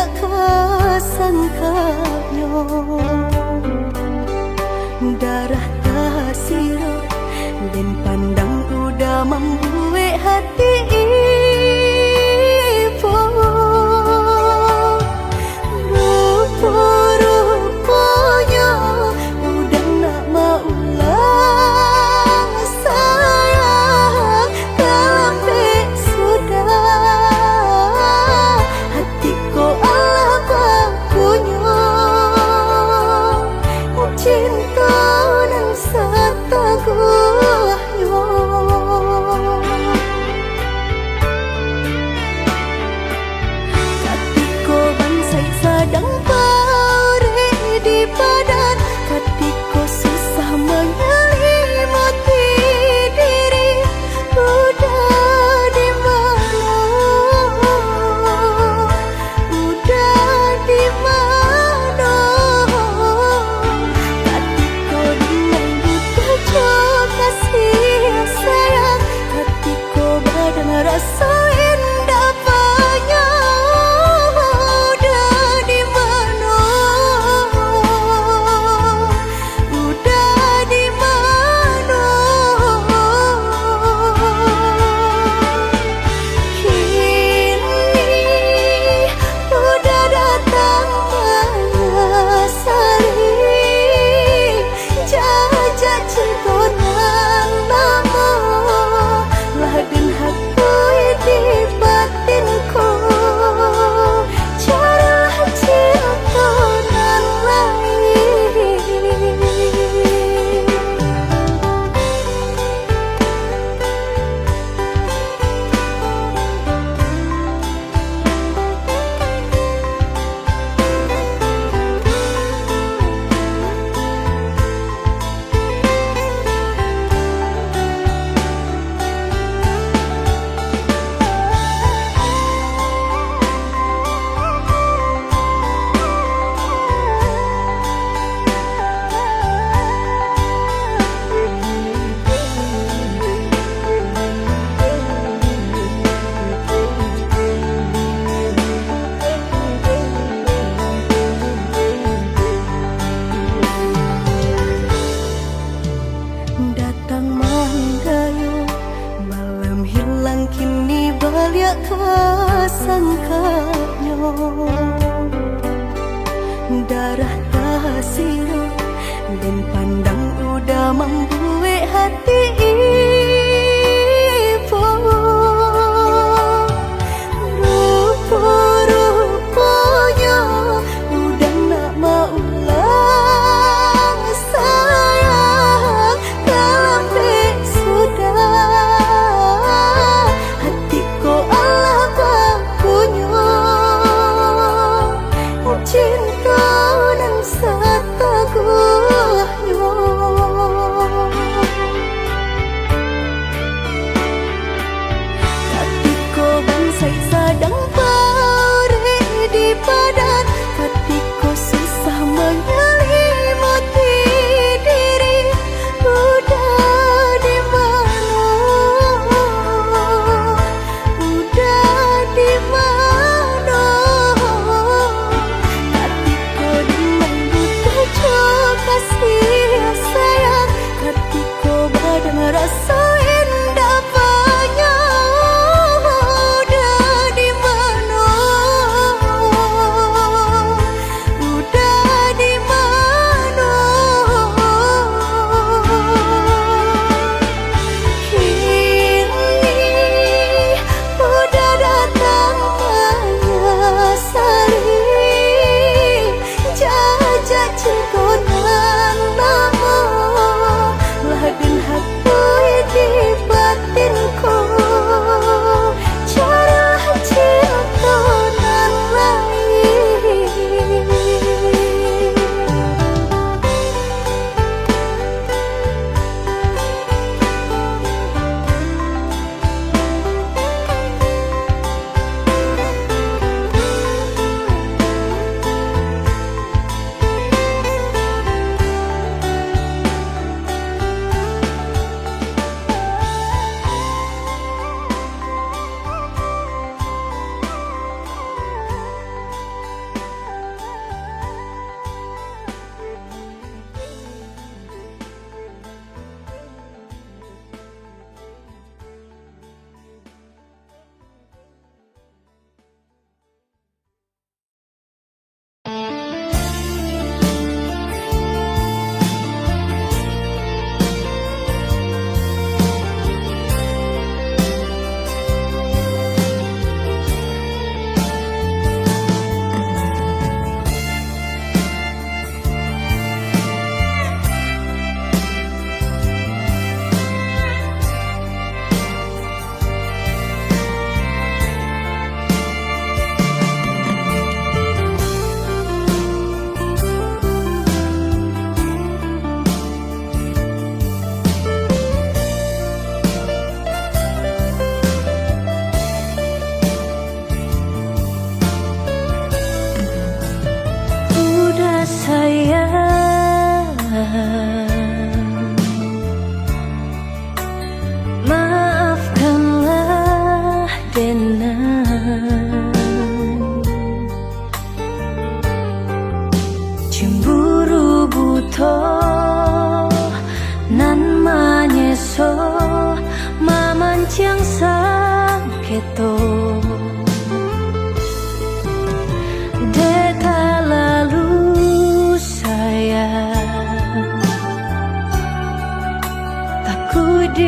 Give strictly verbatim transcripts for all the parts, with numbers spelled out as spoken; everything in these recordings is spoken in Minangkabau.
Kasangkanyo darah tasirok, den pandang udah mambuek hati ibo. Rupo-ruponyo udah nak maulang, sayang, talambek sudah. Hati ko alah bapunyo, cinto nan sataguhnyo. Katiko bansaik sadang baurek di badan, katiko susah manyalimati diri, udah di mano, udah di mano. Katiko dingin butuh jo kasih sayang, katiko badan raso indak banyak, udah di mano, udah di mano. Kini udah datang manyasali, jajak cinto nan lamo lah den hatui di batin ko. Carilah cinto nan lain. Datang manggayo, malam hilang, kini baliak ka sangkanyo. Darah tasirok, den pandang udah mambuek hati ibo. Rupo-ruponyo udah nak maulang, sayang, talambek sudah. Hati ko alah bapunyo, cinto nan sataguhnyo.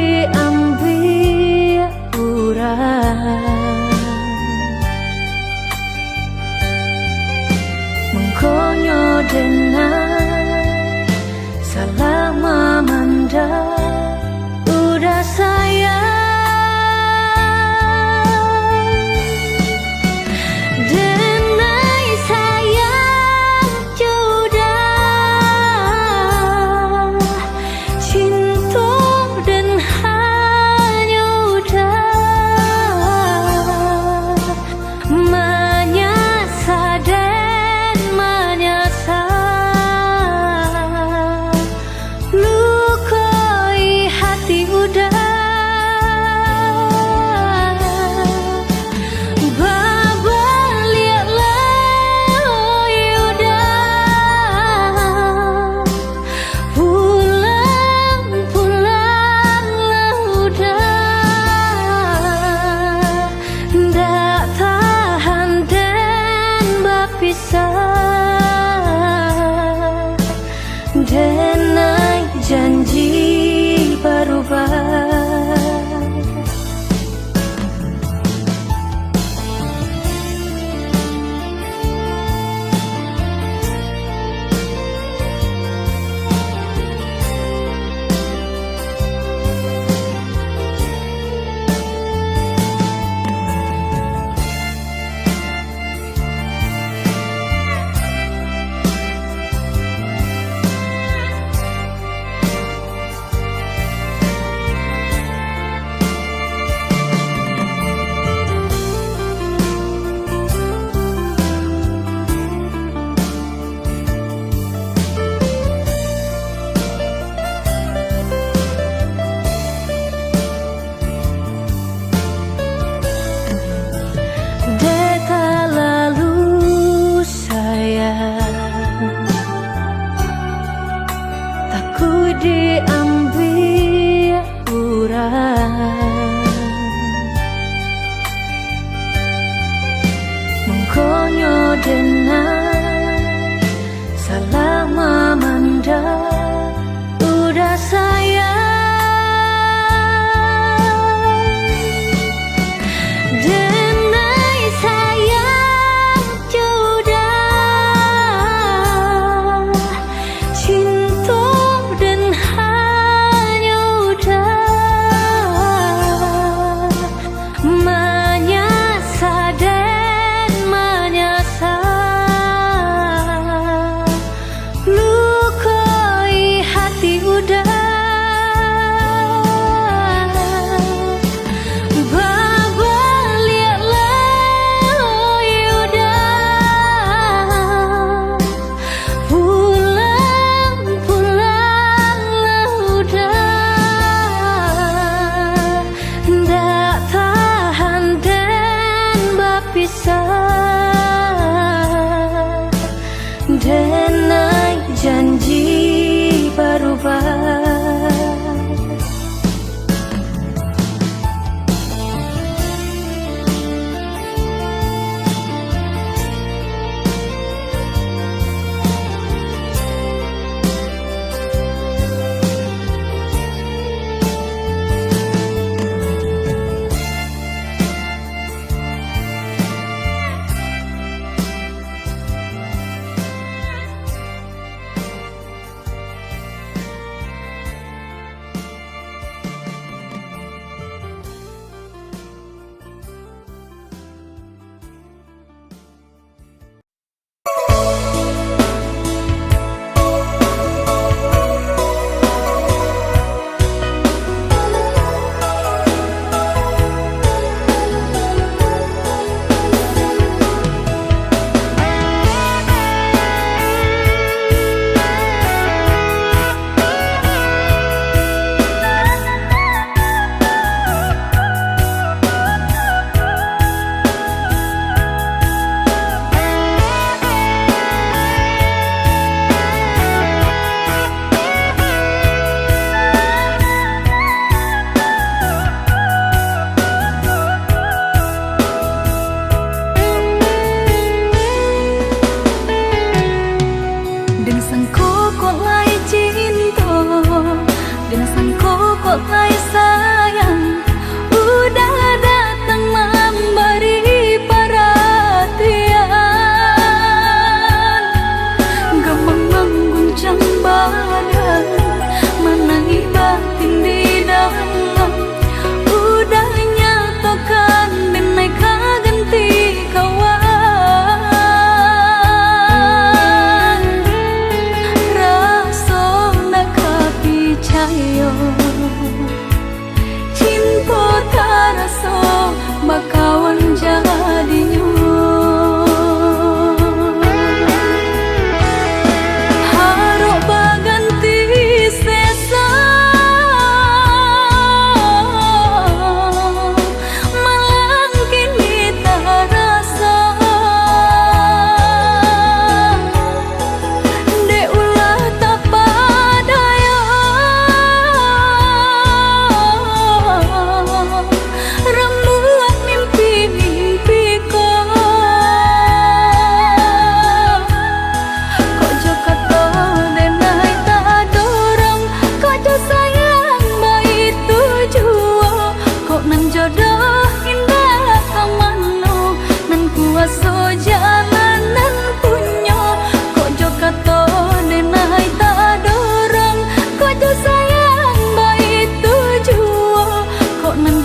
diambiak urang. Mangkonyo denai salah mamandang Uda sayang. Denai sayang jo Uda, cinto den hanyo Uda. Manyasa den manyasa, lukoi hati Uda. Babaliaklah, oi Uda, pulang-pulanglah Uda. Ndak tahan den bapisah, denai janji barubah.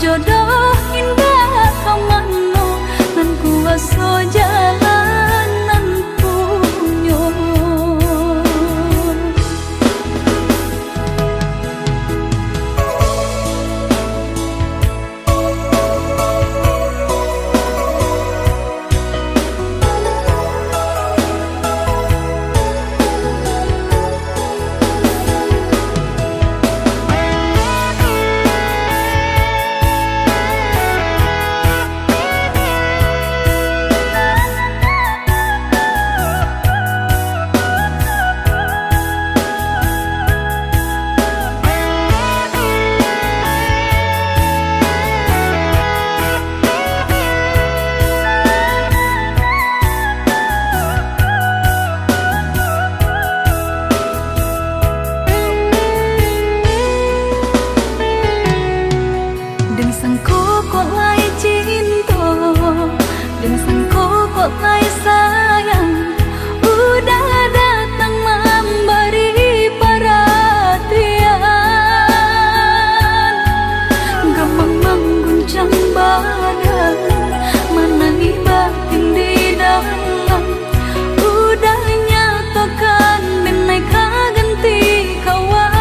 Jodoh indak ka mano, nan kuaso jalan nan punyo. Den sangko kok lai cinto, den sangko kok lai sayang, udah datang mambari paratian. Gamang mangguncang badan, manangih batin di dalam. Udah nyatokan, den ai ka ganti kawan.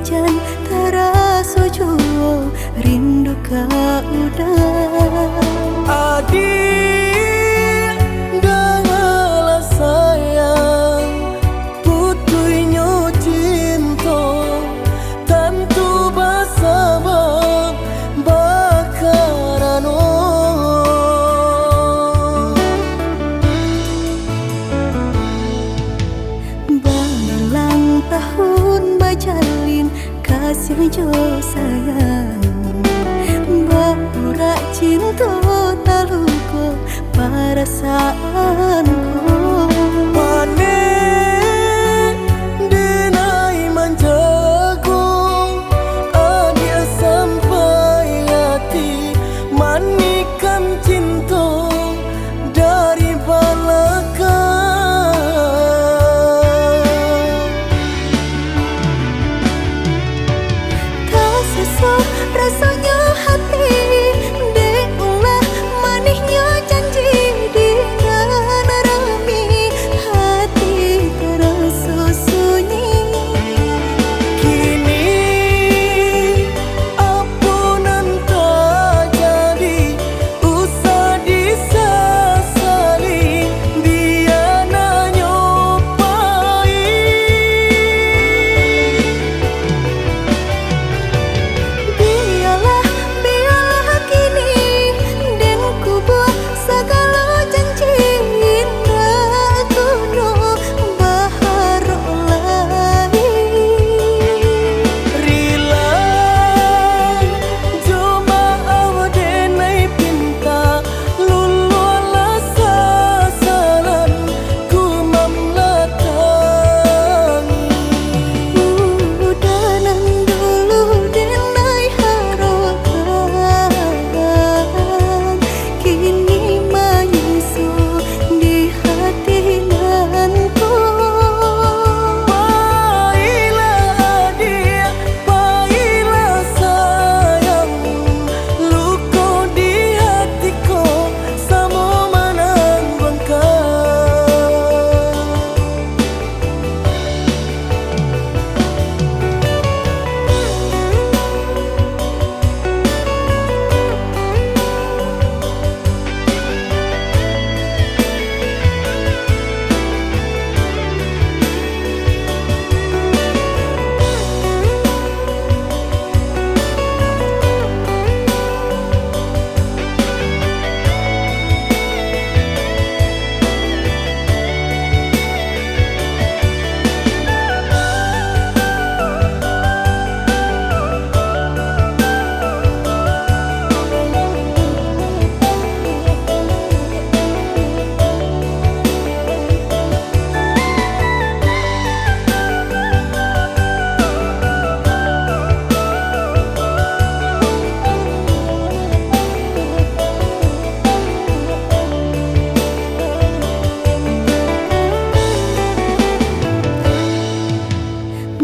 Jan taraso juo rindu ka uda. Adiak, dangalah sayang, putuihnyo cinto, tantu basabab bakarano. Baulang tahun bajalin kasiah jo sayang, baurak cinto taluko parasaanku. Panek denai manjago, adiak sampai ati manikan cinto dari balakang. Tasaso rasonyo hati, dek ulah manihnyo janji di nan rami, hati taraso sunyi. Kini apo nan tajadi, usah disasali, biananyo pai. Bialah, bialah kini den kubua sagalo janji, indak guno baharok lai. Rila jo maaf denai pinta, luluahlah sasalan ku mamalatangi. Uda nan dulu denai harokan, kini manyiso di hati nan ko. Pailah adiak, pailah sayang, luko di hati ko samo manangguangkan.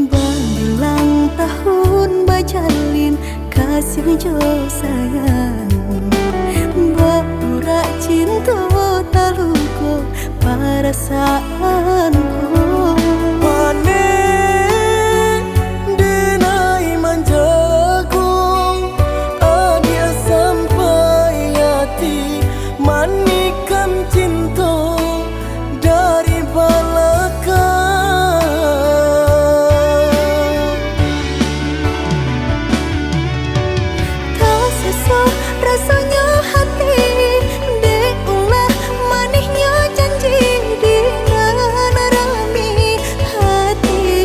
Babilang tahun bajalin, kasiah jo sayang, baurak cinto taluko parasaanku. Panek denai manjago, adiak sampai ati manikan cinto dari balakang. Tasaso rasonyo hati, dek ulah manihnyo janji di nan rami, hati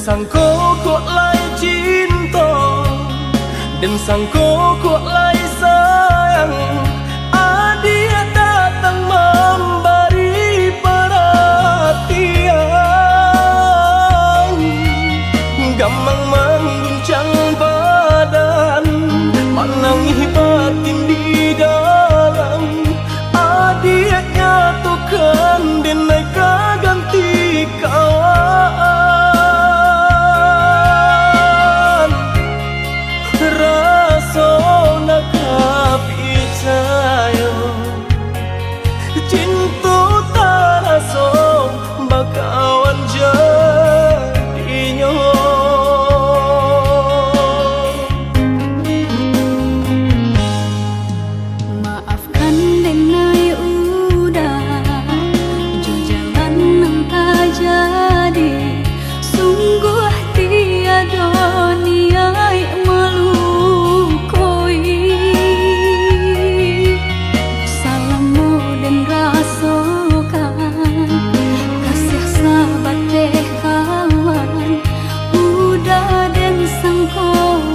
Sangko kok lai cinto, dan sangko kok lai sayang, adiak datang mambari paratian. Gamang mangguncang badan, manangih batin di dalam. Adiak nyatokan, denai ka ganti kawan. Raso nak ka picayo, cinto taraso bakawan jadinyo. Maafkan denai Uda, jo jalan nan tajadi, sungguah tiado niaik malukoi. Salamo den rasokan, kasiah sabateh kawan, Uda den sangko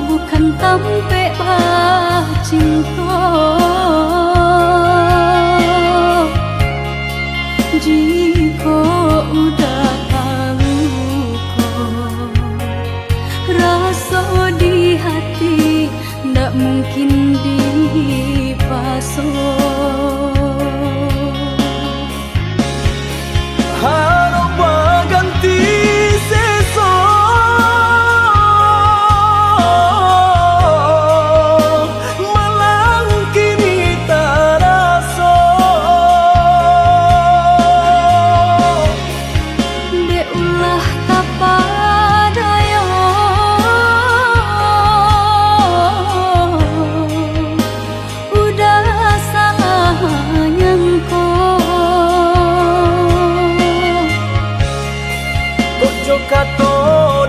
bukan tampek bacinto. Jikok Uda taluko, raso di hati ndak mungkin dipaso. Harok baganti seso, malang kini taraso. Dek ulah tapadayo, Uda salah manyangko. Kok jo kato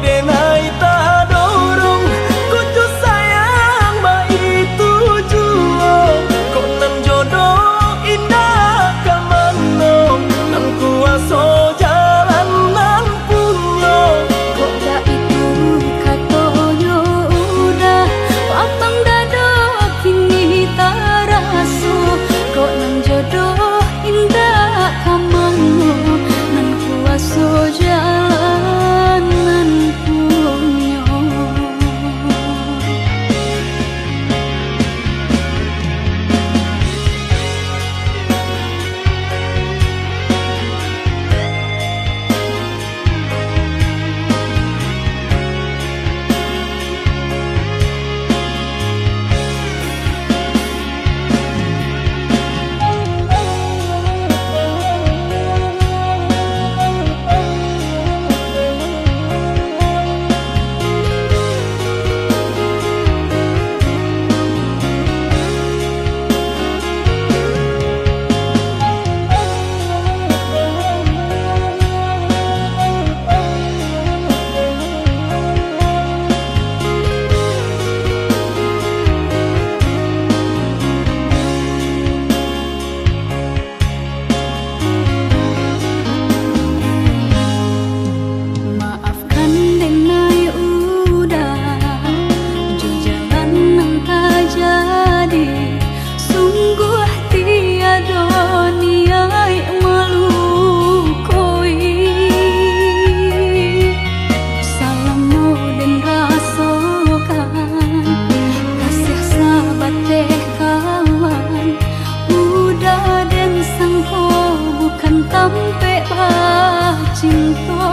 denai tadorong, kok jo sayang baitu juo, kok nan jodoh indak ka mano, nan kuaso jalan nan punyo. Kok baitu katonyo Uda, lapang dado kini taraso, kok nan jodoh indak ka mano, nan kuaso jalan nan punyo. Maafkan denai Uda, jo jalan nan tajadi, sungguah tiado niaik malukoi. Salamo den rasokan, kasiah sabateh kawan, Uda den sangko bukan tampek bacinto.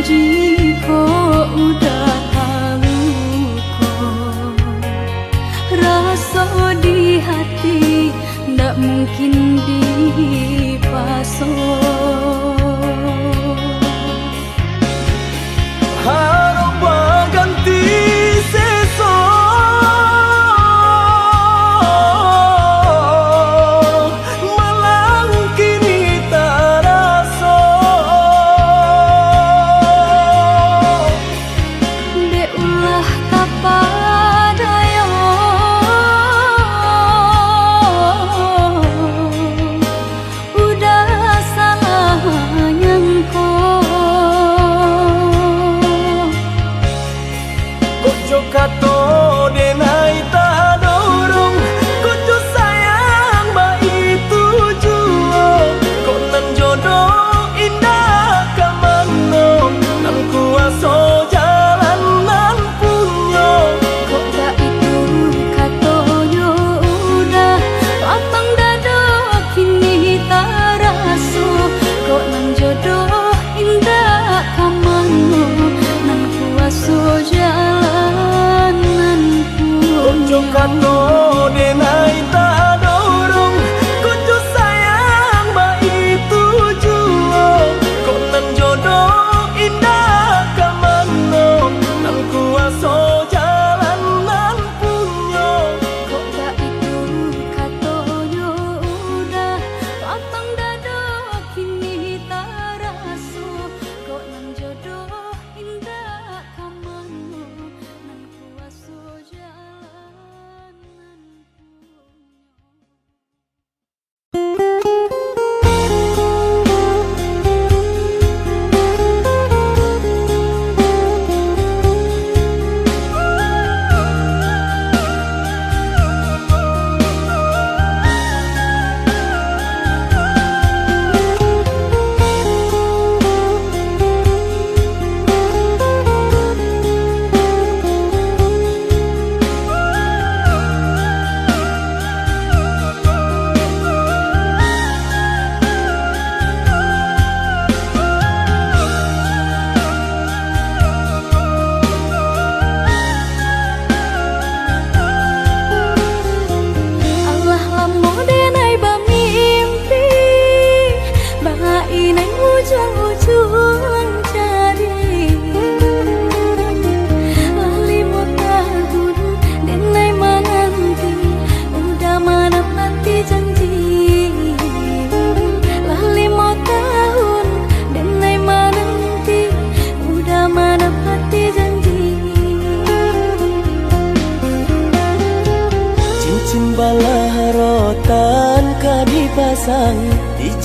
Jikok Uda taluko, raso di hati ndak mungkin dipaso. Harok baganti seso, malang kini taraso. Dek ulah tapadayo, Uda salah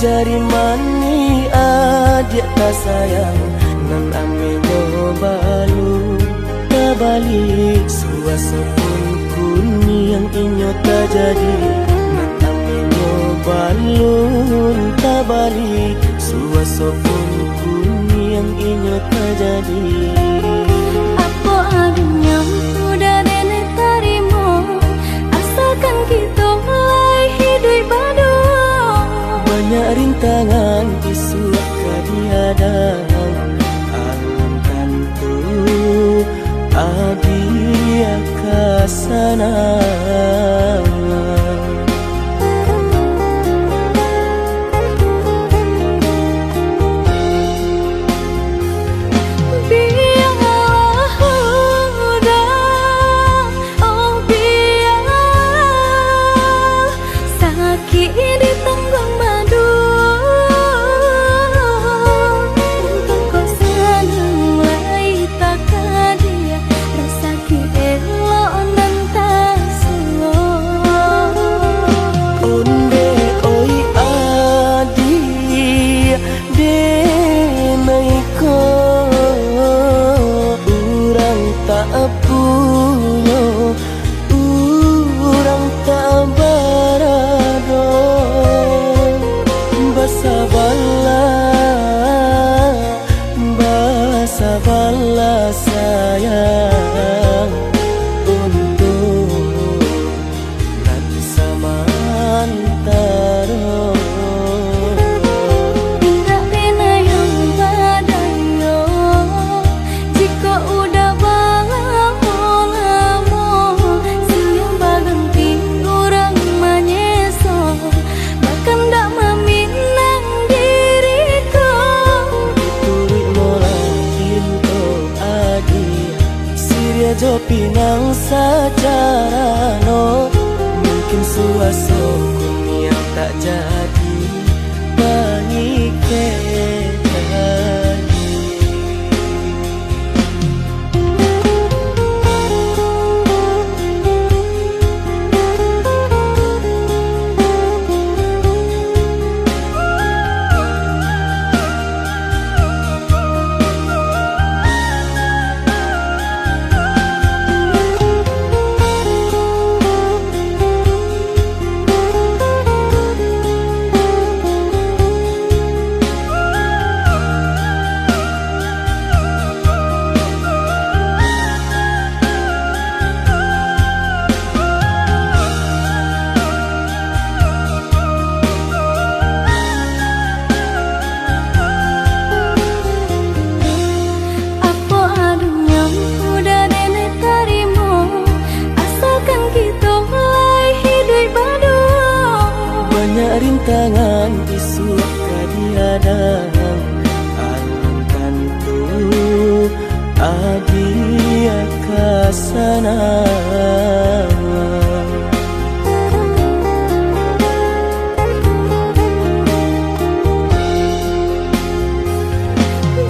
Jari manih adiak tasayang, nan ameh nyo balun tabali. Suaso pun kuniang inyo tajadi, nan ameh nyo balun tabali. Suaso pun kuniang inyo tajadi. Apo adunyam udah deneh tarimo, asakan kito lai hiduik baduo. Banyak rintangan isuak ka dihadang, alun tantu adiak ka sanang. Bialah hudah, oh bialah, sakik ditangguang baduo. Untuang ko sanang lai takadiak, rasaki elok nan tasuo. Ondeh oi adiak, denai ko urang tak punyo, urang tak barado. Basabalah, basabalah sayang, untuak nan samantaro. Indak pernah yang badayo, jikok udah balamo-lamo, silih baganti urang manyeso, bakandak maminang diri ko. Dituruik molah pinto adi, siriah jo pinang sacarano, mungkin suaso kuniang tak jadi pangikek lagi. Apo adunyam udah deneh tarimo, asakan kito lai hiduik baduo. Banyak rintangan isuak ka dihadang, alun tantu adiak ka sanang.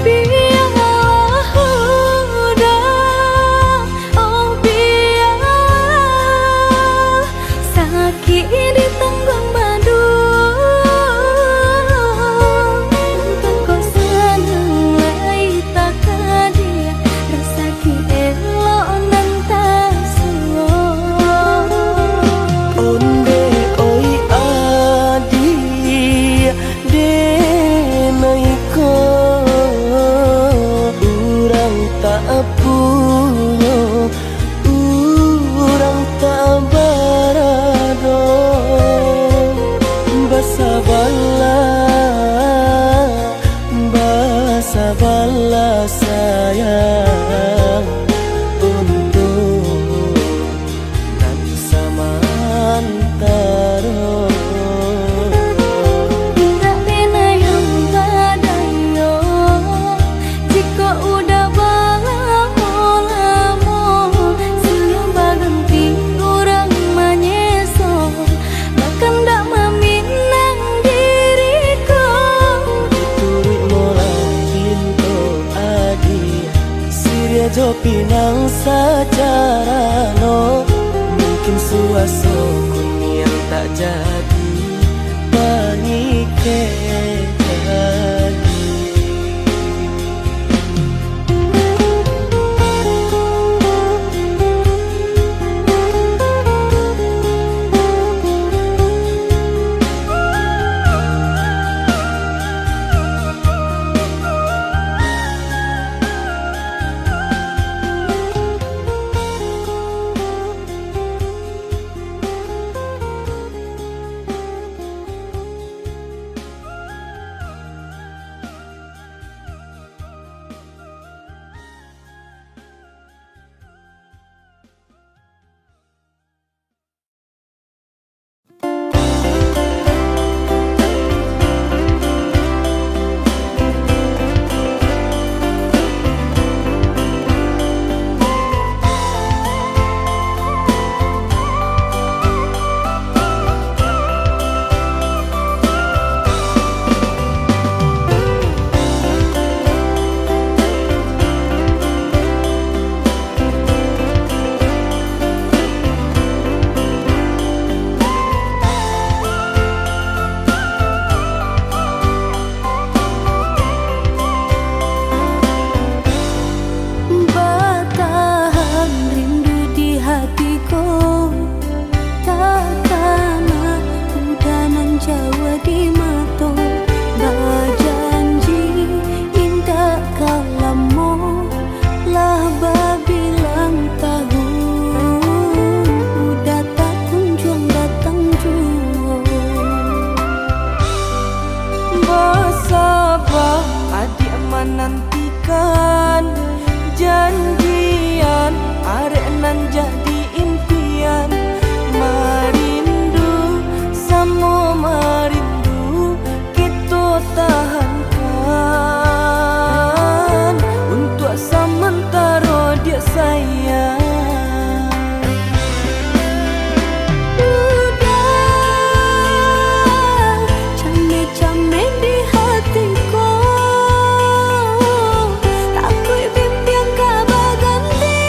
Bialah hudah, oh bialah, sakik ditangguang baduo. Untuang ko sanang lai takadiak, rasaki elok nan tasuo. Ondeh oi adiak, denai ko urang tak punyo, urang tak barado. Basabalah, basabalah sayang, untuak nan samantaro. Indak pernah yang badayo, jikok udah balamo-lamo, silih baganti urang manyeso, bakandak maminang diri ko. Dituruik molah pinto adiak, siriah jo pinang sacarano, mungkin suaso kuniang tak jadi pangikek kek tadi. Batahan rindu di hati ko, takana udah nan jauah di mato. Bajanji indak ka lamo, lah babilang tahun, udah tak kunjuang datang juo. Basaba adiak manantikan, janjian arek nan jadi impian. Marindu, samo marindu, kito tahankan untuak samantaro, diak sayang. Udah cameh-cameh di hati ko, takuik bimbiang ka baganti.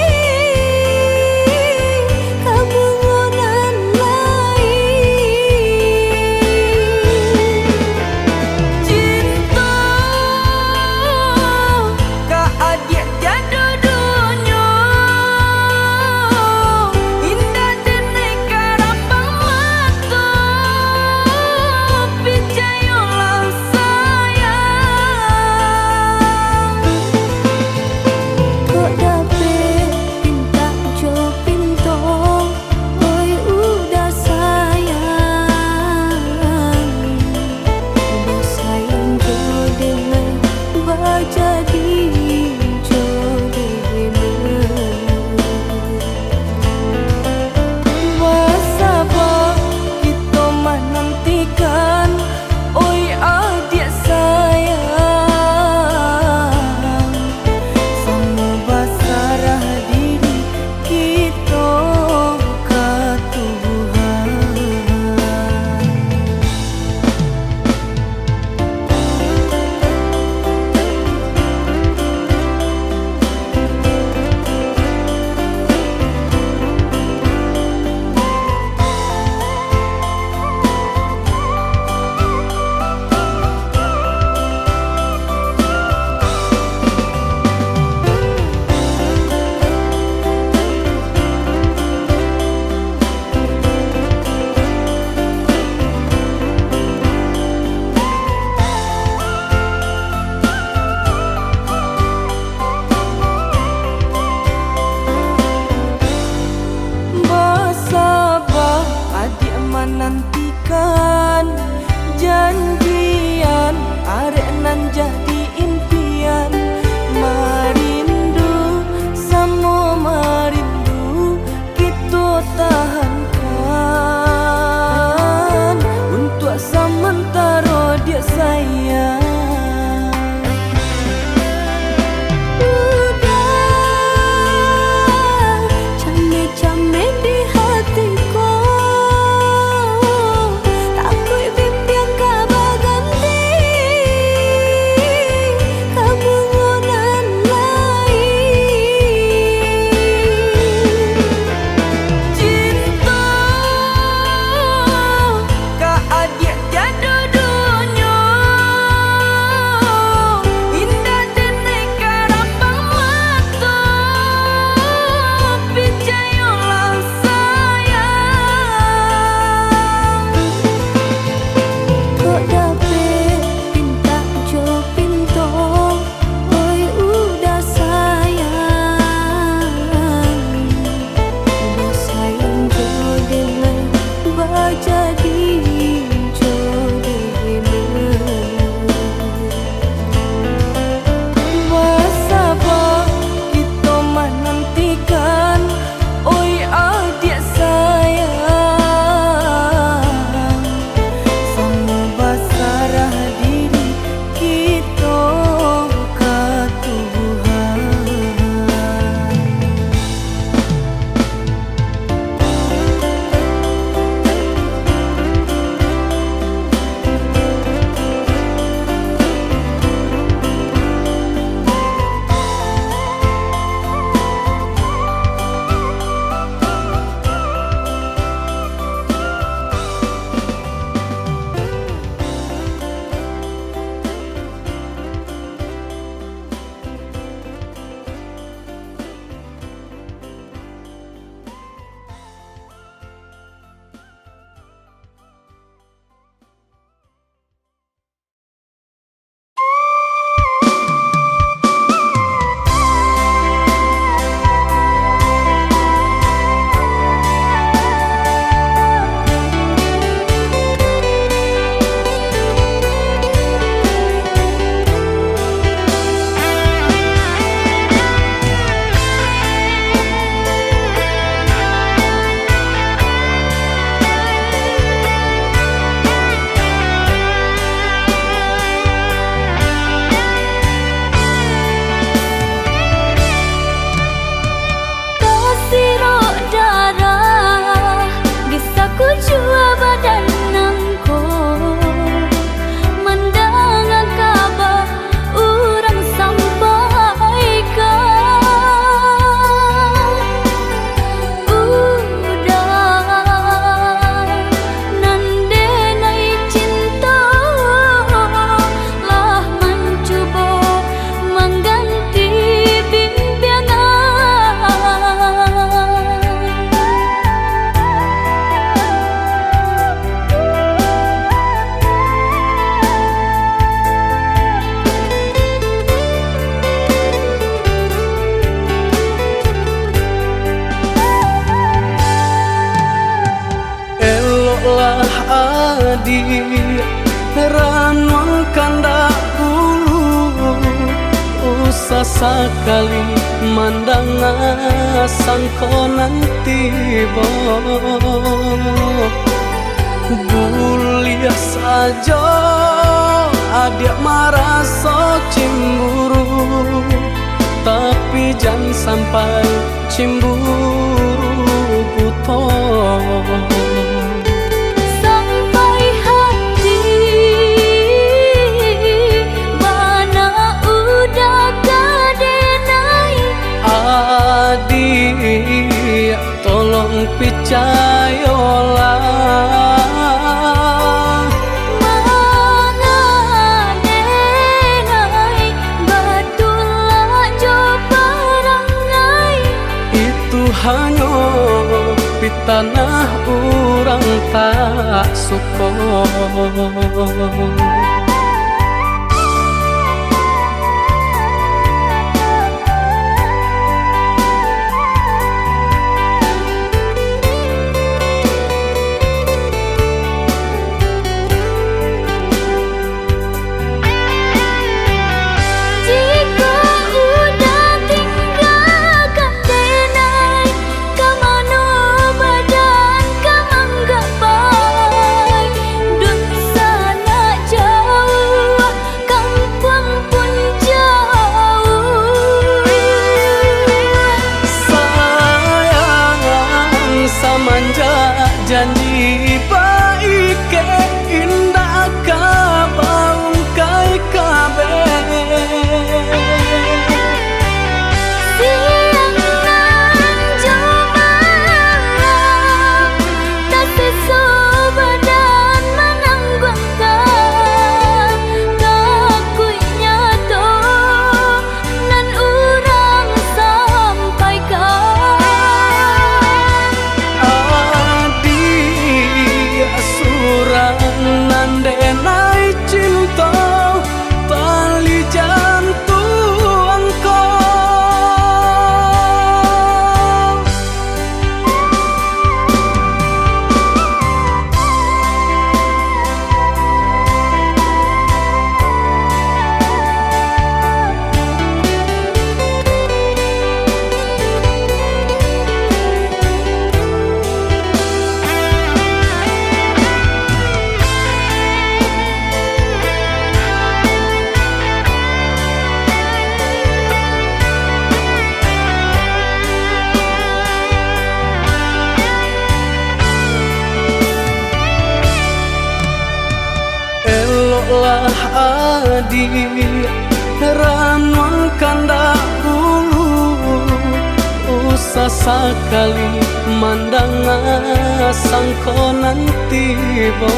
Di ranuang kandak bulu, usah sakali mandanga sangko nan tibo. Buliah sajo adiak maraso cimburu, tapi jan sampai cimburu buto. Sampai hati bana udah ka denai. Adiak, tolong picayolah. Manga denai, batulak jo parangai. Itu hanyo pitanah urang tak suko. Jikok udah tinggakan denai, ka mano badan ka manggapai? Dunsanak jauah, kampuang pun jauah. Sayang, samanjak janji baikek, indak ka baungkai kabeh. Siang nan jo malam, taseso badan manangguangkan, takuiknyo tu nan urang sampaikan. Adiak surang nan denai cinto, tali jantuang ko. Eloklah adiak, ranuang kandak bulu, usah sakali mandanga sangko nan tibo.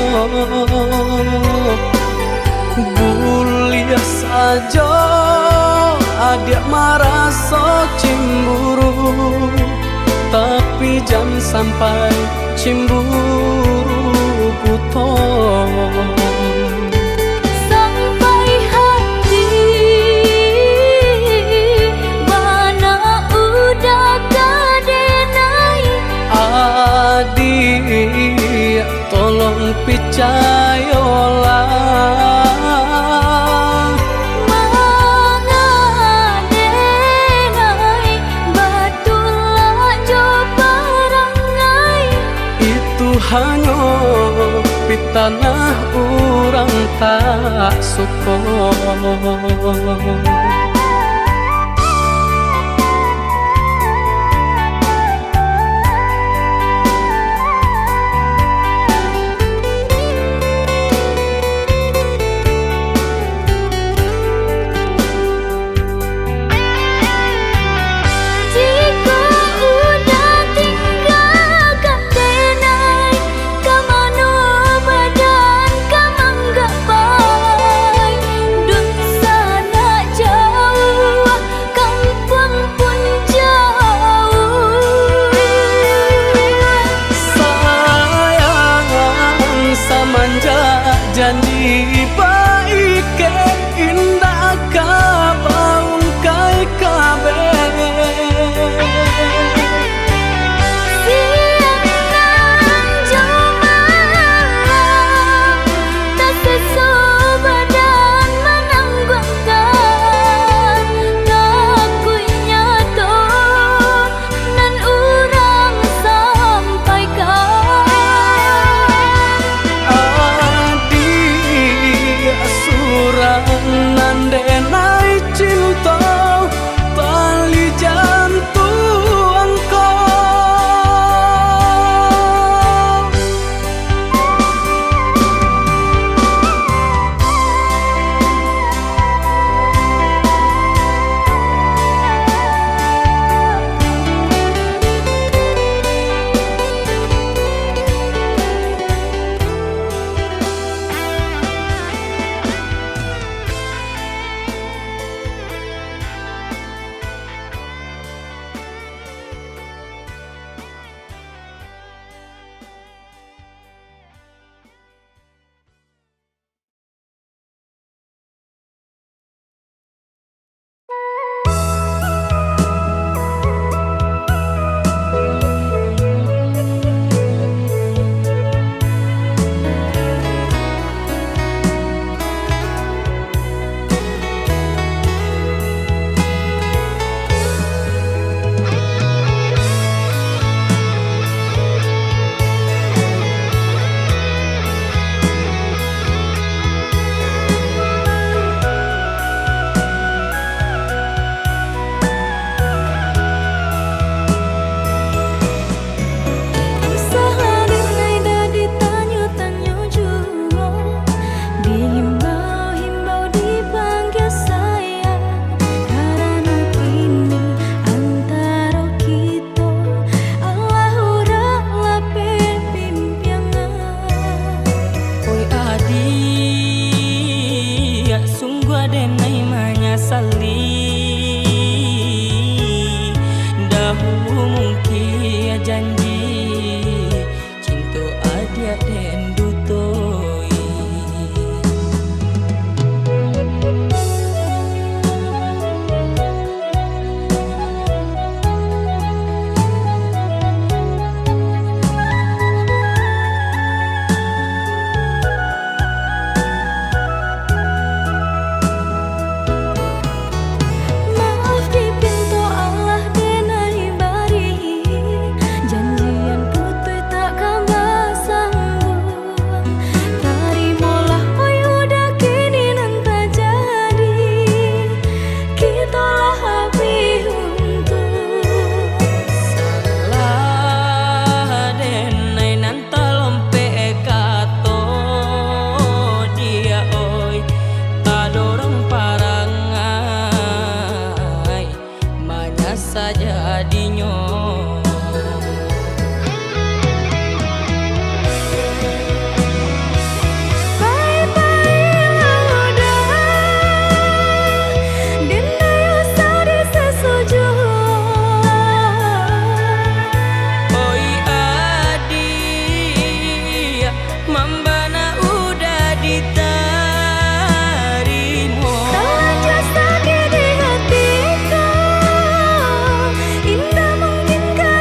Buliah sajo adiak maraso cimburu, tapi jan sampai cimburu buto. Sampai hati bana udah ka denai. Adiak, tolong picayolah. Manga denai batulak jo parangai. Itu hanyo pitanah urang tak suko. Jikok udah tinggakan denai, ka mano badan ka manggapai? Dunsanak jauah janji, cinto adiak den dutoi. Maaf dipinto alah denai bari, janjian putuih tak ka basambung. Tarimolah, oi uda, kini nan tajadi, kito lah abih untuang. Salah denai nan talompek kato dia, oi, ado urang parangai manyasa jadinyo. Pai-pailah uda, den ndak usah disasujuan. Oi adiak, mambana uda ditarimo. Talanjua sakik di hati ko, indak mungkin ka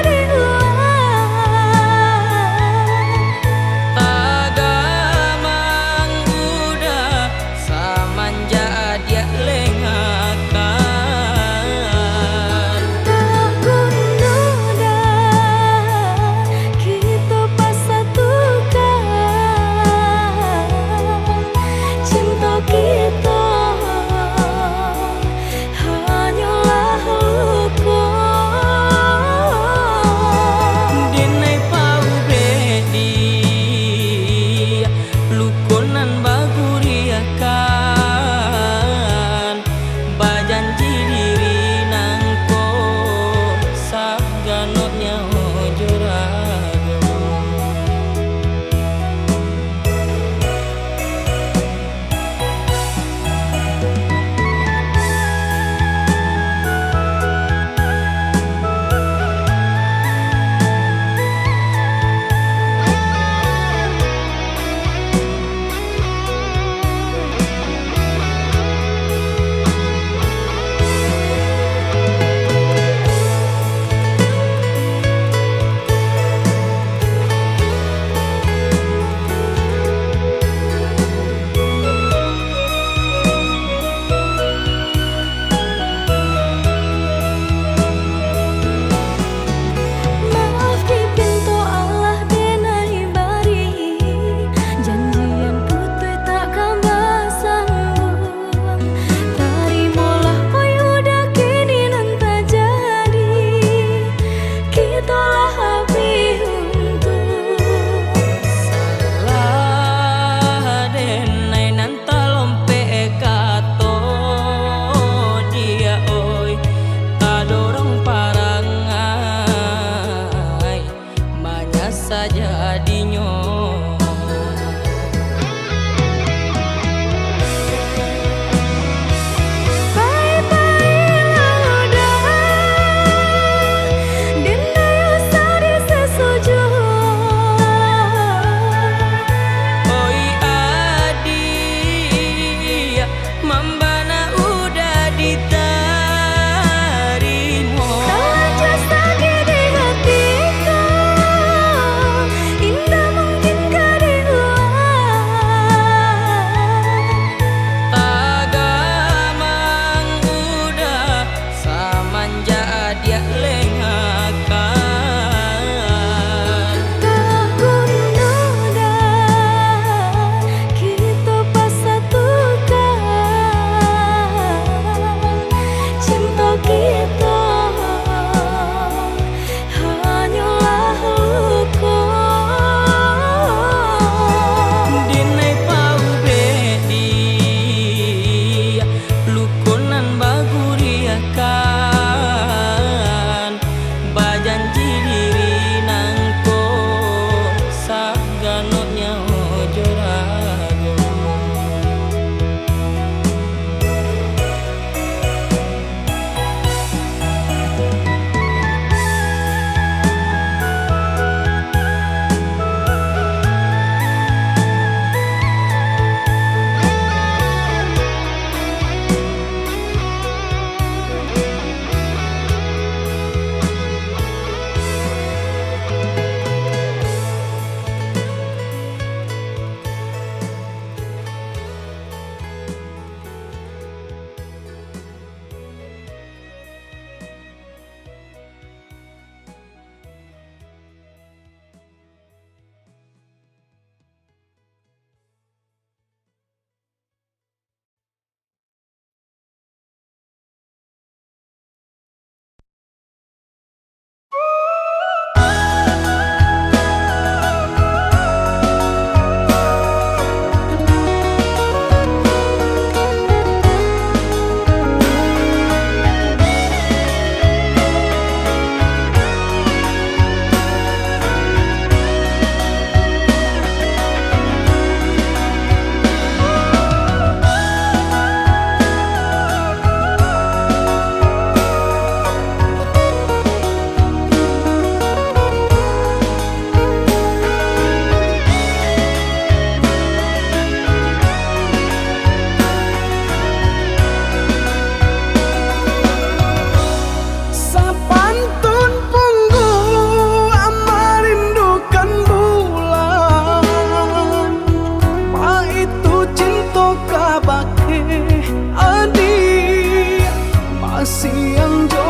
Jo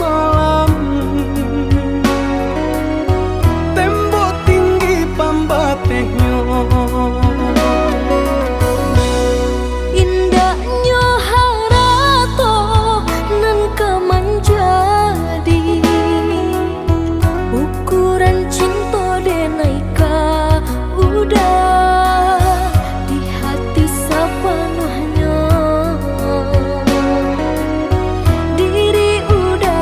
malam, tembok tinggi pambatehnyo. Indaknyo harato nan ka manjadi ukuran cinto denai ka Uda di hati sapanuahnyo. Diri Uda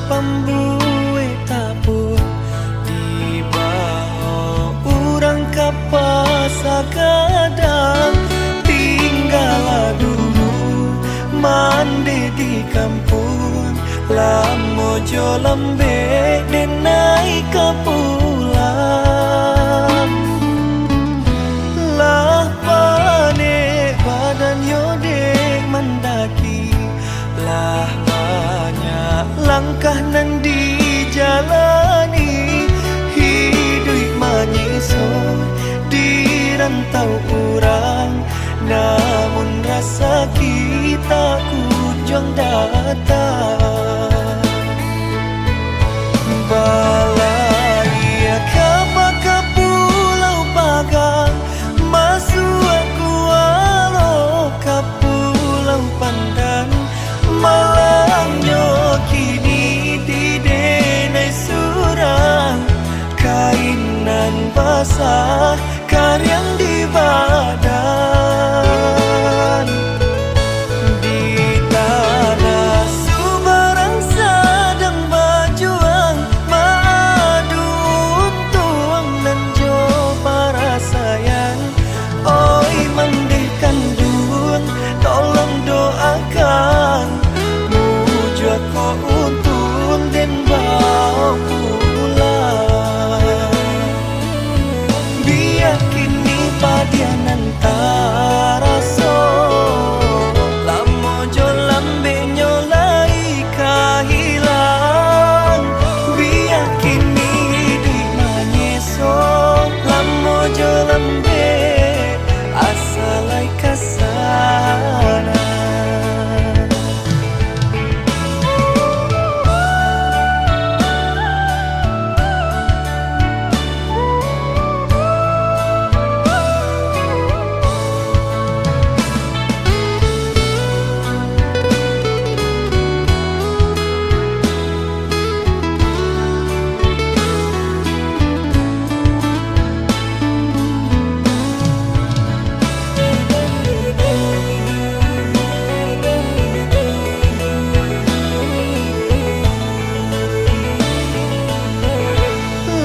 Pambuek tapun, dibaok urang ka pasa gadang. Tinggalah dulu mandeh di kampuang, lamo jo lambek denai ka pulang. Lah panek badannyo dek mandaki, lah banyak langkah nan dijalani. Hiduik manyeso di rantau urang, namun rasaki tak kunjuang datang. Balaiak ka Pulau Pagang, masuak kualo ka Pulau Pandan. Malangnyo kini di denai surang, kain nan basah kariang di badan. Di tanah subarang sadang bajuang, maadu untuang nan jo parasaian. Oi mandeh kanduang, tolong doakan, mujuah ko untun den baok pulang. Bia kini padiah nan taraso, lamo jo lambeknyo lai ka hilang. Bia kini iduik manyeso, lamo jo lambek asa lai ka sana.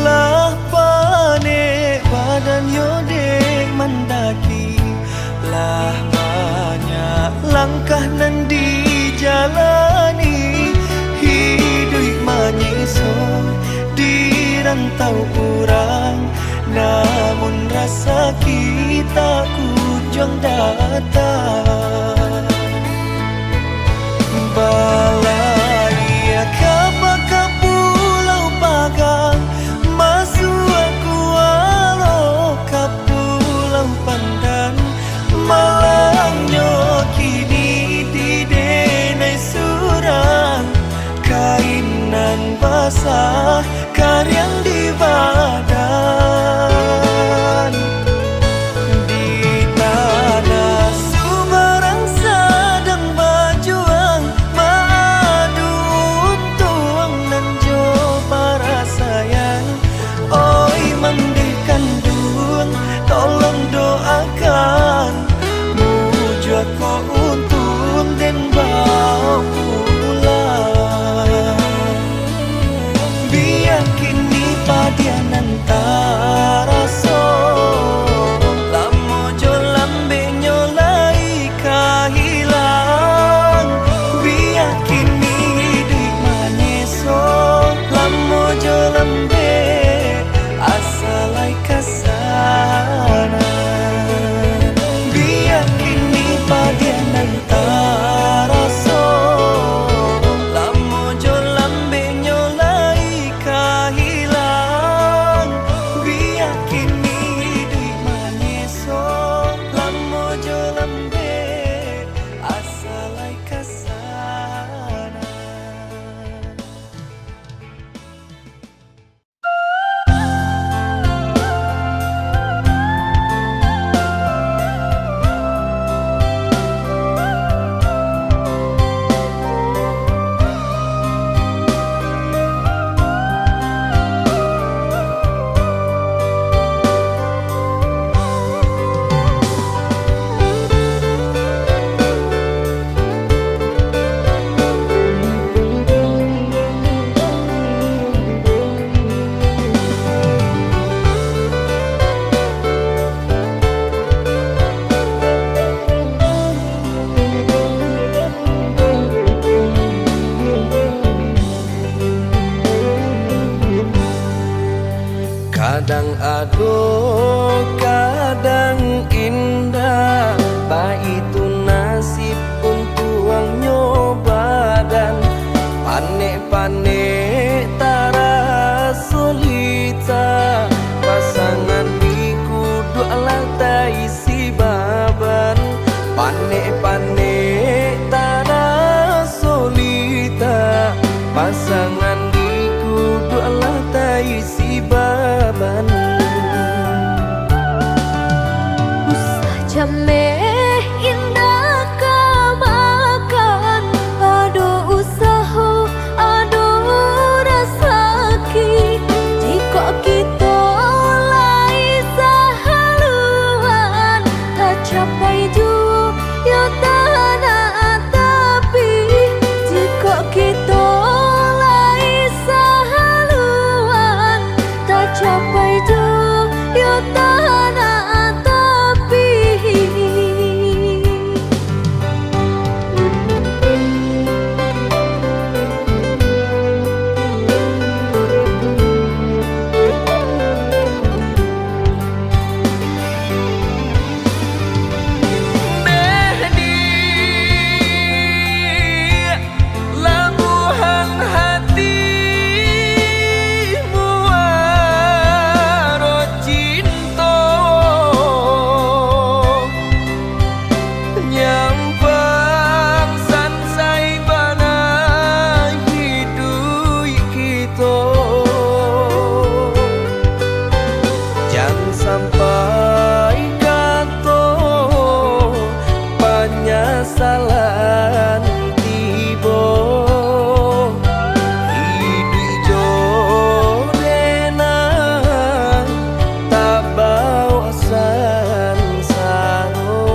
Lah panek badannyo dek mandaki, lah banyak langkah nan dijalani. Hiduik manyeso di rantau urang, namun rasaki tak kunjuang datang. Balaiak ka Pulau Pagang, masuak kualo ka Pulau Pandan. Malangnyo kini di denai surang, kain nan basah kariang di badan. Di tanah subarang sadang bajuang, maadu untuang nan jo parasaian. Oi mandeh kanduang, tolong doakan, mujuah ko untun den baok pulang. Bia kini padiah Kadang ado, kadang indak, baitu nasib untuangnyo badan. Panek-panek taraso lita, pasangan di kuduak lah taisi baban. Panek-panek taraso lita, pasangan di kuduak lah taisi baban. Usah jameh indak ka makan, ado usaho, ado rasaki. Jikok kito lai sahaluan, tacapai juo yo tanah tapi. Jikok kito lai sahaluan, tacapai juo yo tanah tapi. Deh di labuahan hati muaro cinto, nyampang sansai bana iduik kito. Jan sampai kato panyasalan tibo, iduik jo denai tabao sansaro.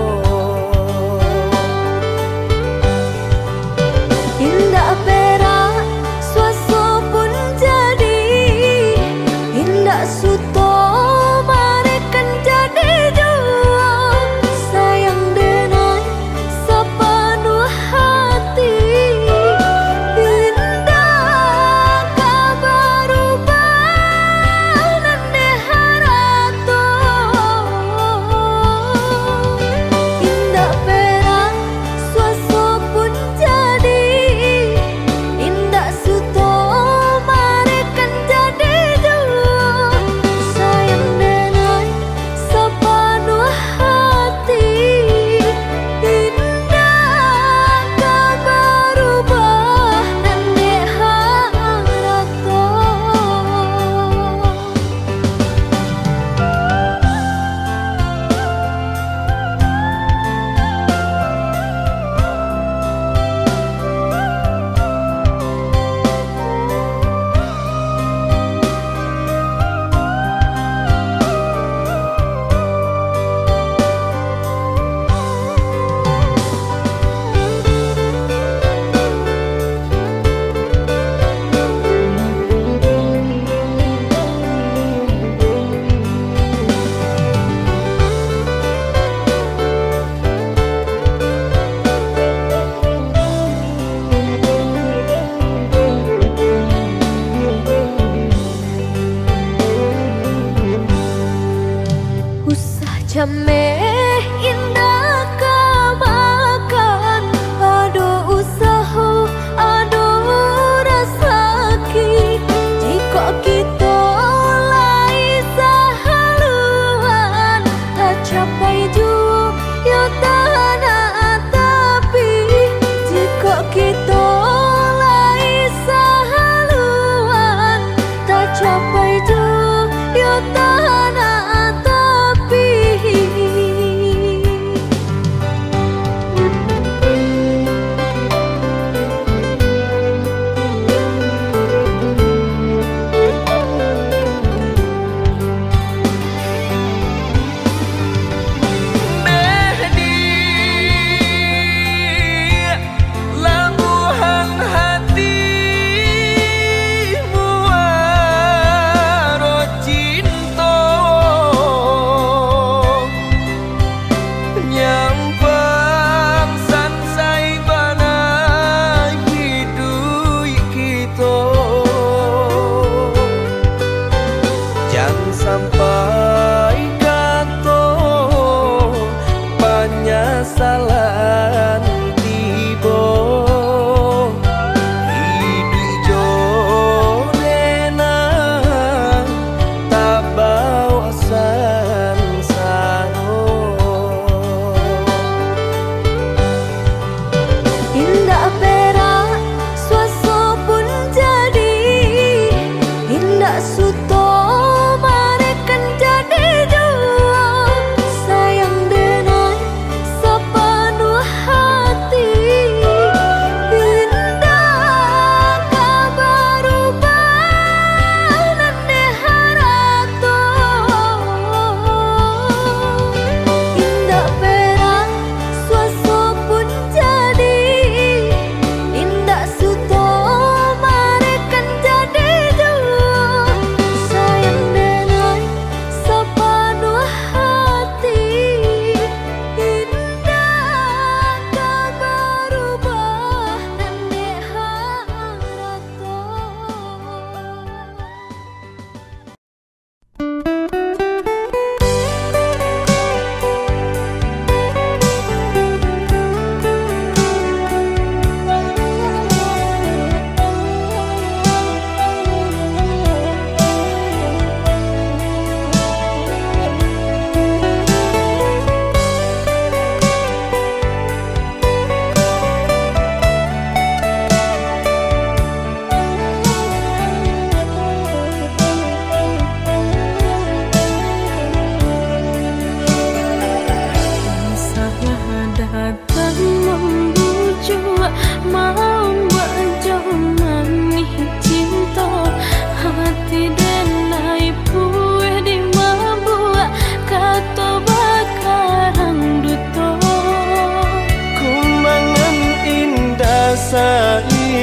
Indak perak suaso pun jadi, indak suto mareh kan jadi juo. Sayang denai sapanuah hati, indak ka barubah nan dek harato. Indak perak suaso pun jadi, indak suto mareh kan jadi juo. Sayang denai sapanuah hati, indak ka barubah nan dek harato. Usah jameh indak ka makan, ado usaho, ado rasaki. Jikok kito lai sahaluan, tacapai juo yo tanah tapi. Jikok kito lai sahaluan, tacapai juo yo tanah tapi.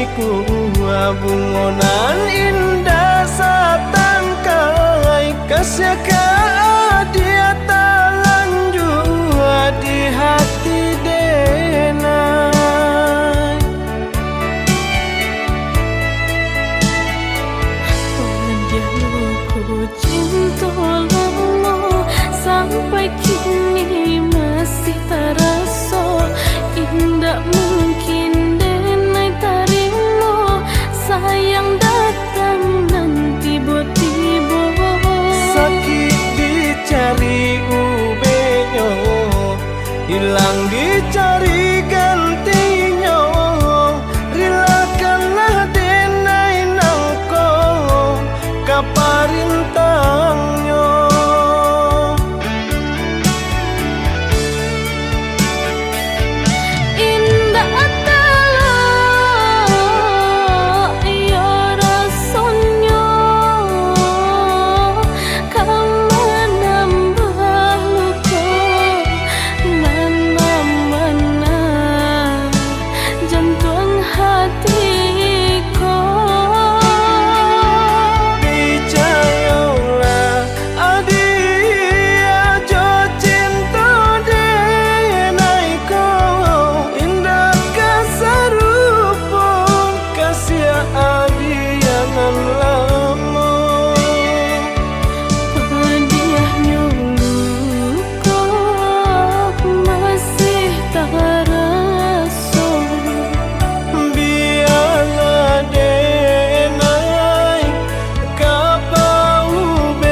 Bungo nan indah satangkai, kasiah ka adiak talanjua di hati denai. Padiah luko cinto lamo, sampai kini masih taraso. Indak mungkin denai tarimo, sayang datang nan tibo-tibo. Sakik dicari ubehnyo, ilang dicari gantinyo. Rilakanlah denai nangko ka parintahnyo. Indak talok iyo rasonyo, ka manambah luko nan mambana jantuang hati ko. Picayolah, adiak, jo cinto denai ko, indak ka sarupo kasiah adiak nan lamo. Padiahnyo luko masih taraso. Bialah denai ka paubehnyo.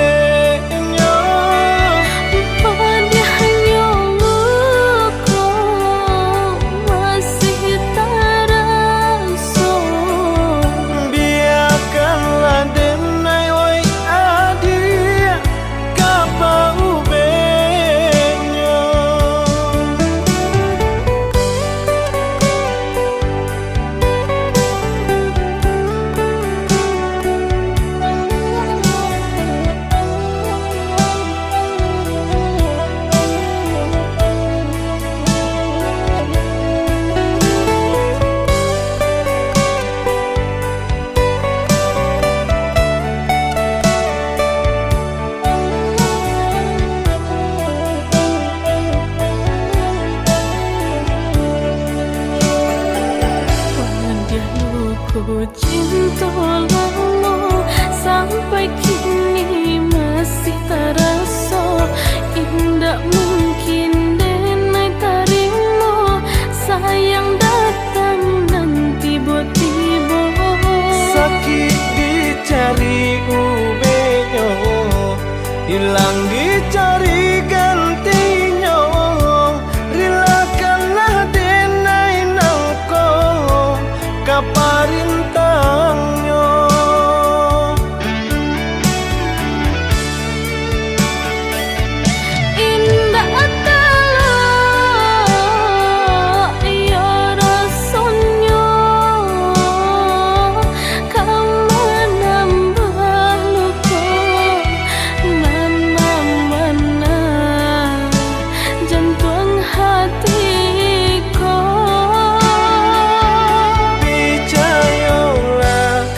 Padiahnyo luko masih taraso. Biakanlah denai, wai adiak, ka paubehnyo. Padiah luko cinto lamo, sampai kini masih taraso. Indak mungkin denai tarimo, sayang datang nan tibo-tibo. Sakik dicari ubehnyo, ilang dicari gantinyo. Rilakanlah denai nangko ka parintahnyo. Indak talok iyo rasonyo, ka manambah luko nan mambana jantuang hati ko. Picayolah,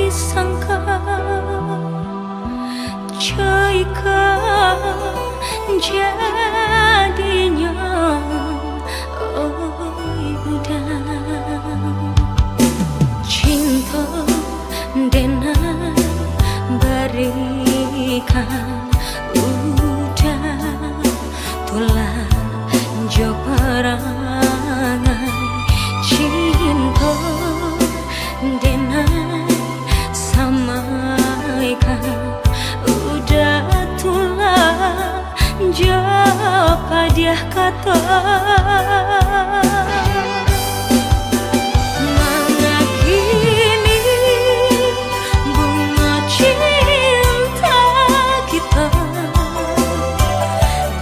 sangka, cuy, ka jadinyo, oi, uda. Cinto denai barikan, uda, tulah jo parangai. Cinto denai samaikan, uda, tulah jo padiah kato. Mangakini bungo cinta kito,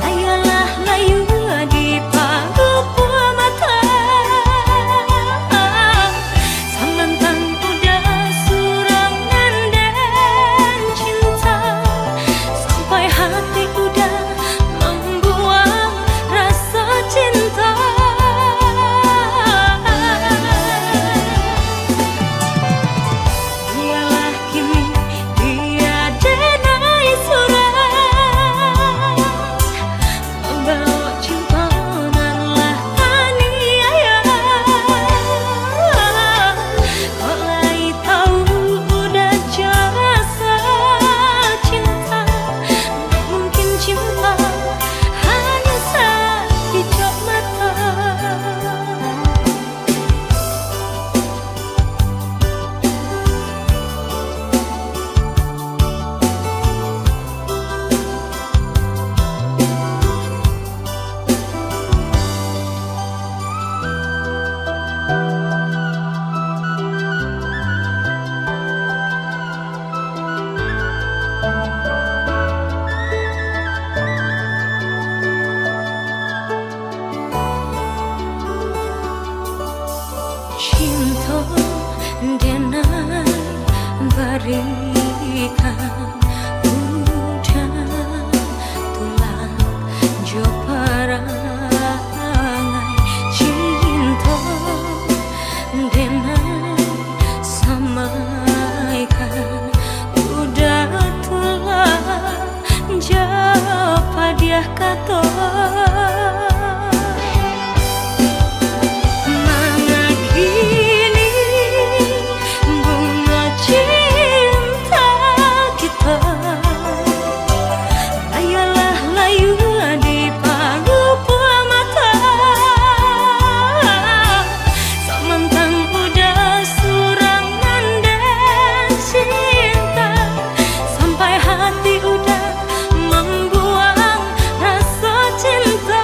ayolah layua di palupuah mato. Samantang uda surang nan den cinta, sampai hati uda mambuang raso cinta. Bialah kini dia denai surang, mambaok cinto nan lah taniayo. Kok lai tau uda jo raso cinto, mungkin cinto hanyo sakijok mato. Cinto denai barikan, uda, tulah jo parangai. Cinto denai samaikan, uda, tulah jo padiah kato. Mangakini bungo cinta kito, ayolah layua di palupuah mato. Samantang uda surang nan den cinta, sampai hati uda mambuang raso cinta.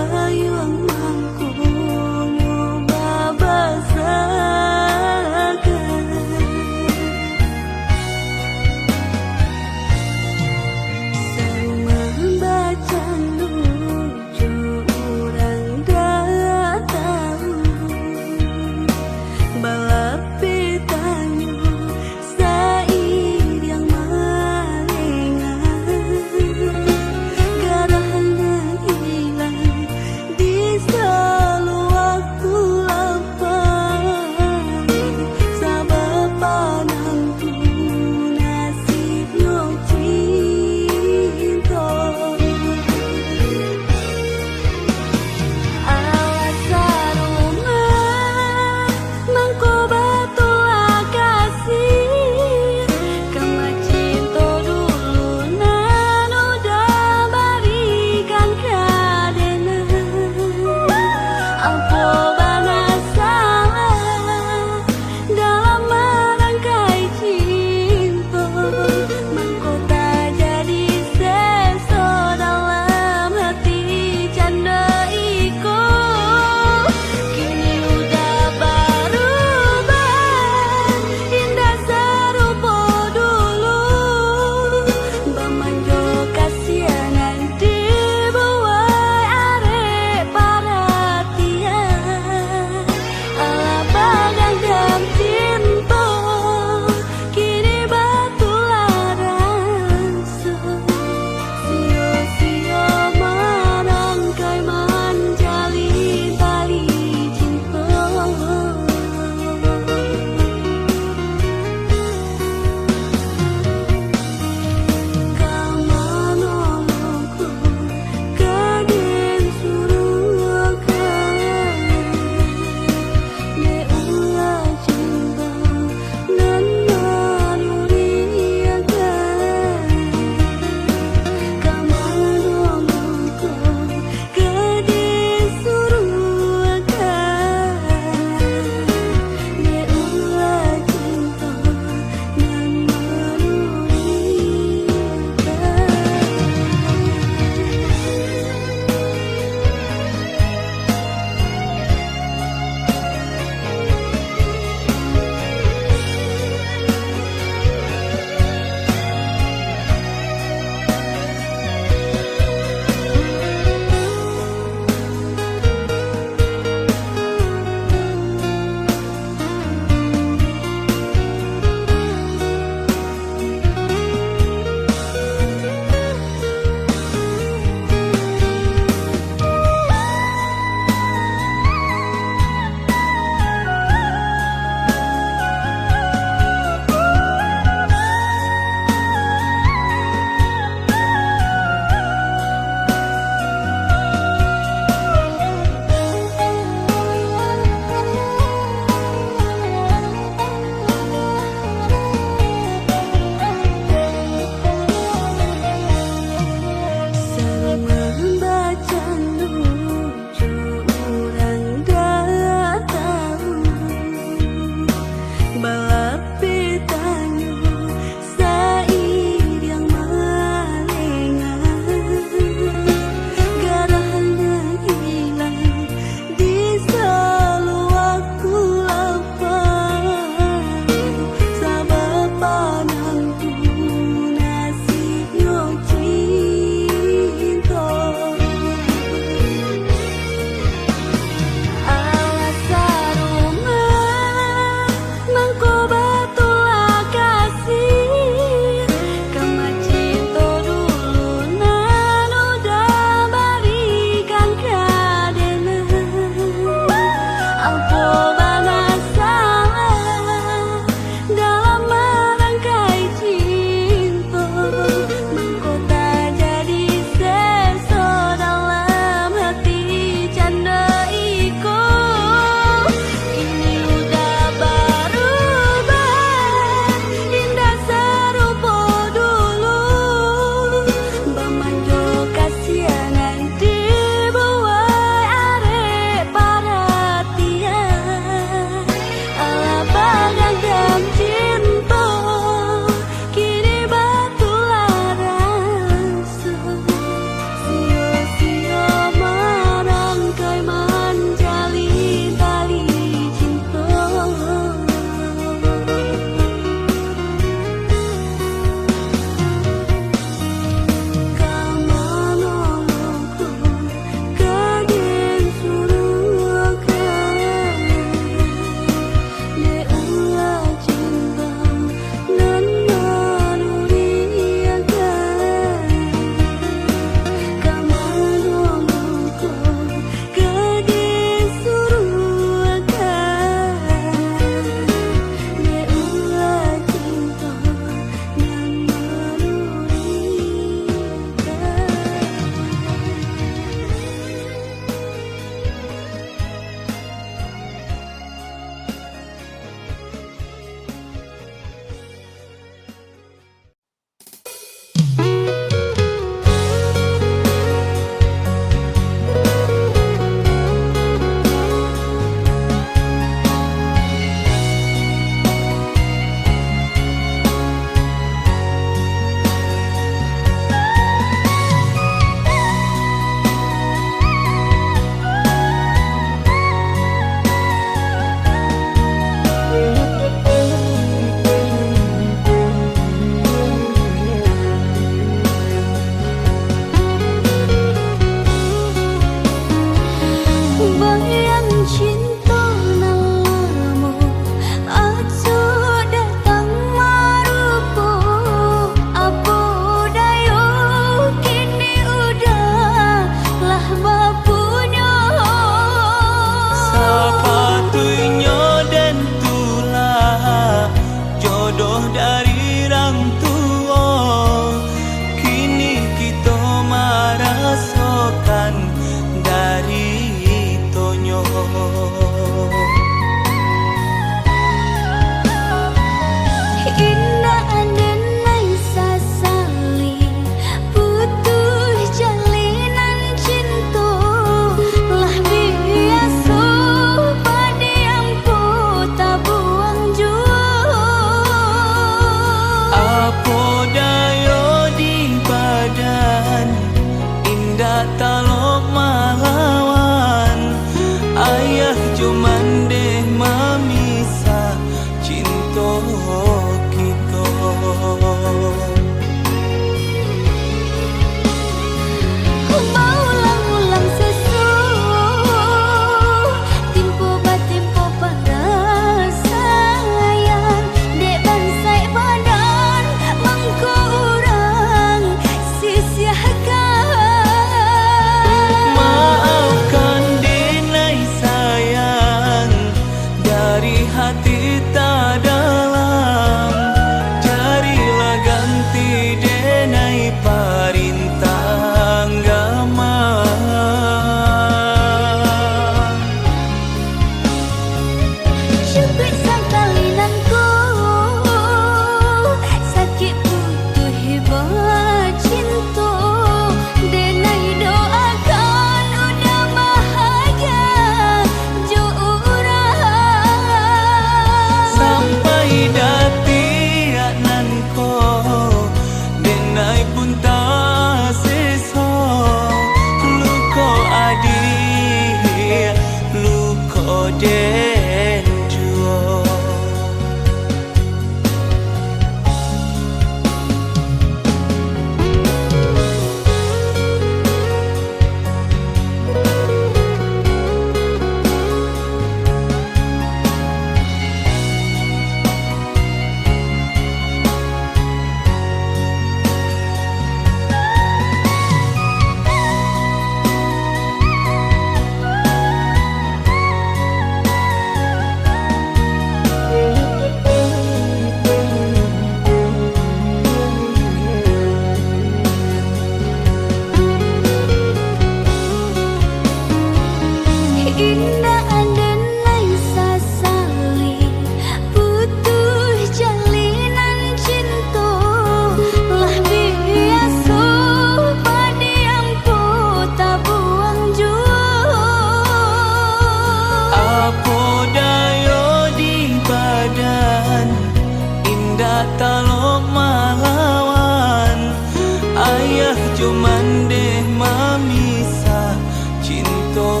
Ayah jo mandeh mamisah cinto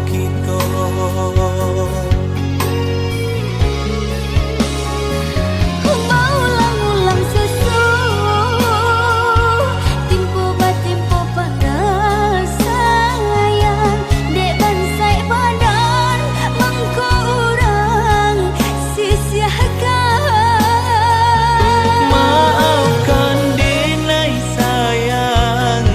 kito. Baulang-ulang susu, timpo batimpo pangasaian, dek bansaik badan mangko urang sisiahkan. Maafkan, Denai sayang,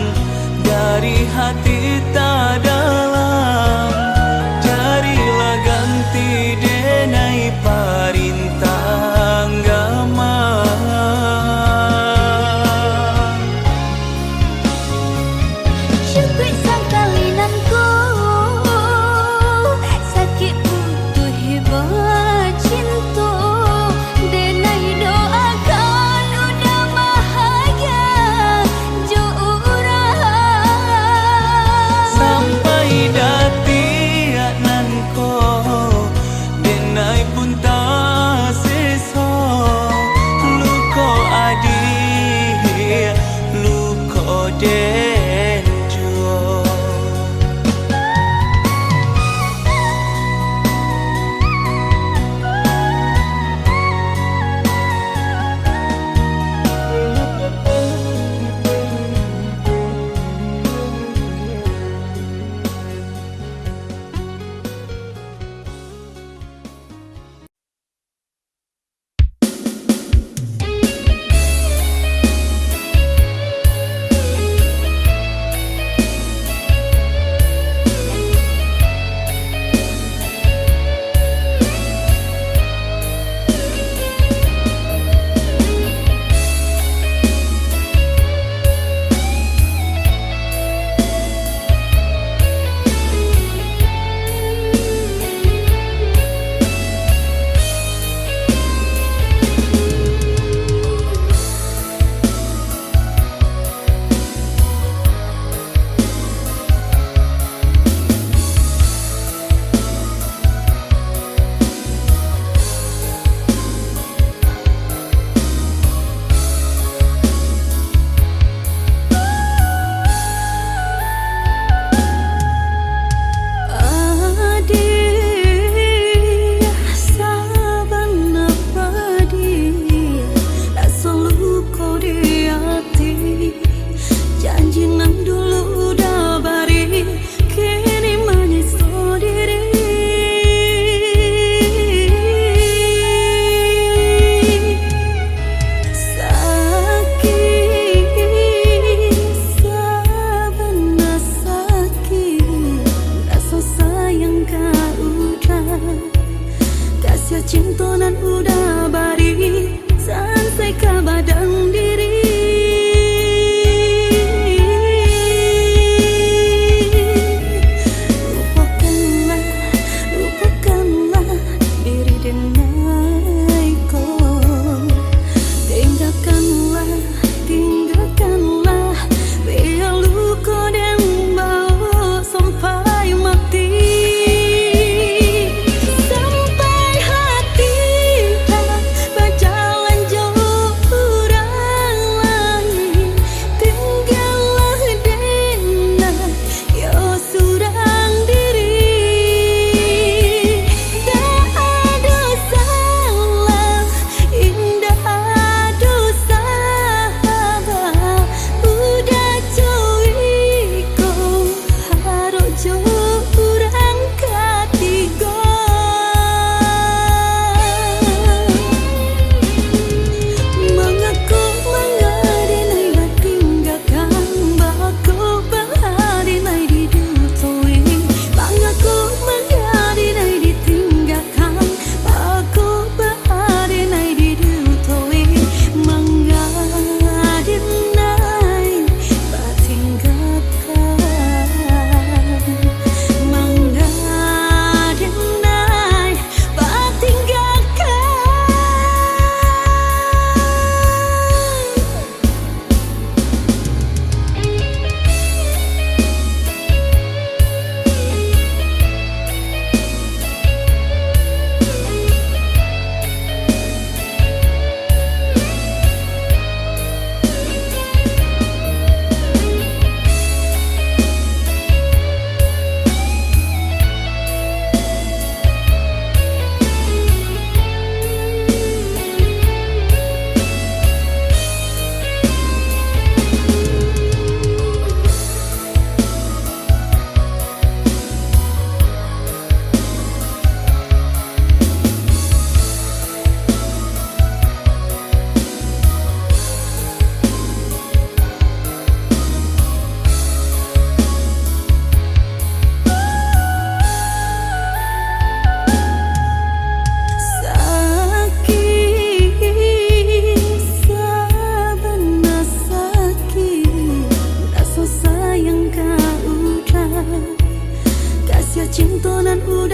Ku